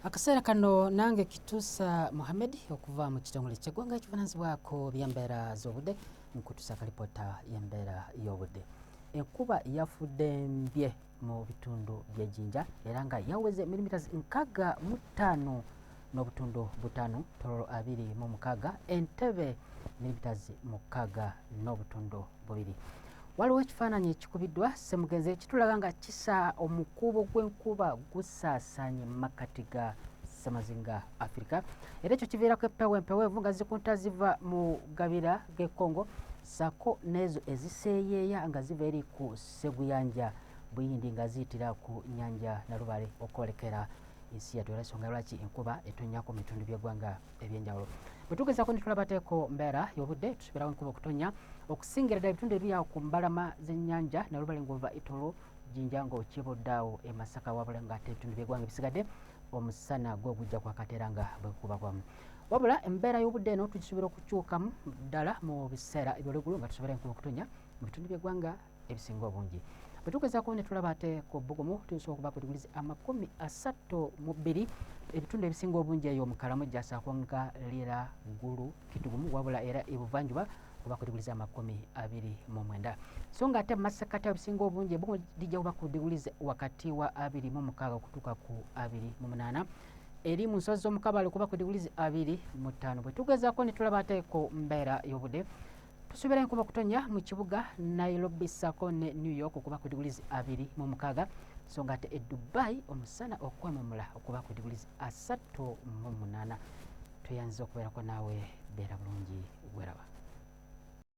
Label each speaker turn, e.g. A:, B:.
A: Akaseera kano nange Kituusa Muhammed okuva mu kitongole ky'eggwanga ekivunanyizibwako by'embeera z'obudde nkutusa akalipoota y'embeera y'obudde. Enkuba yafudembye mu bitundu by'e Jinja era nga yaweze milimiters 65.5, Tororo 26, Entebbe milimiters 6.2. Waliwo ekifaananyi ekikubiddwa Ssemugenzi ekitulaga nga kisa omukuubo gw'enkuba gusaasaanye mu makkati ga ssemazinga Afirika, era ekyo kiviirako empewo empeweevu nga zikunta ziva mu gabira g'e Congo ssaako n'ezo eziseeyeeya nga ziva eri ku Sseguyanja Buyindi nga ziyitira ku nnyanja Nalubaale okwolekera ensi yattu, era ensonga lwaki enkuba etonnyako mu bitundu by'eggwanga ebyenjawulo. Bwe tugezaako ne tulaba teeko mbeera y'obudde, tusuubirawo enkuba okutonnya okusingira ddala ebitundu ebiri awo ku mbalama z'ennyanja Nalubale ng'ova Itolo, Jinja ng'okyebodde awo e Masaka, wabula ng'ate ebitundu by'eggwanga ebisigadde omusana gwo gujja kwakatera nga bwe gukuba kwamu. Wabula embeera y'obudde eno tugisuubira okukyukamu ddala mu biseera eby'olweggulu nga tusuubira enkuba okutonnya mu bitundu by'eggwanga ebisinga obungi. Bwe tugezaako ne tulaba ate ku bbugumu tusobola okuba ku degrees 32, ebitundu ebisinga obungi eyo mu Karamoja ssaako nga Lira, Ggulu, Kitugumu, wabula era ebuvanjuba kuba ku degrees 29. So nga ate mu masekkati ebisinga obungi ebbugumu lijja kuba ku degrees wakati wa 26 okutuuka ku 28, eri mu nsozi z'omu Kabale kuba ku degrees 25. Bwe tugezaako ne tulaba ate ku mbeera y'obudde, tusuubira enkuba okutonnya mu kibuga Nairobi ssaako ne New York okuba ku degrees 26, so nga ate e Dubai omusana okwememula okuba ku degrees 38. Tweyanziza okubeerako naawe, beera bulungi, weraba.